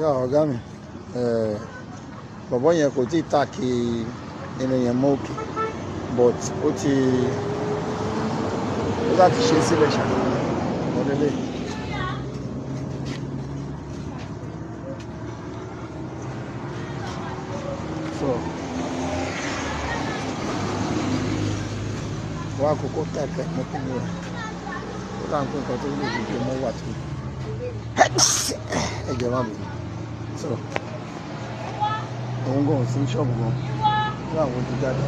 Yá ọ̀gá mi, bọ̀bọ́ yẹn kò tí ì tack irin yẹn mọ́ òkè, but ó láti ṣe sílẹ̀ ṣá ọ̀lẹ́lẹ̀. So wọ́n àkókò tack ẹ̀ mọ́ kíni rẹ̀, ó dà ń pín nǹkan tó lè dìde mọ́ wà tó ẹ̀jẹ̀ má bínú. So òun gan ò sí ṣọ́ọ̀bù gan ní àwọn ojú jáde.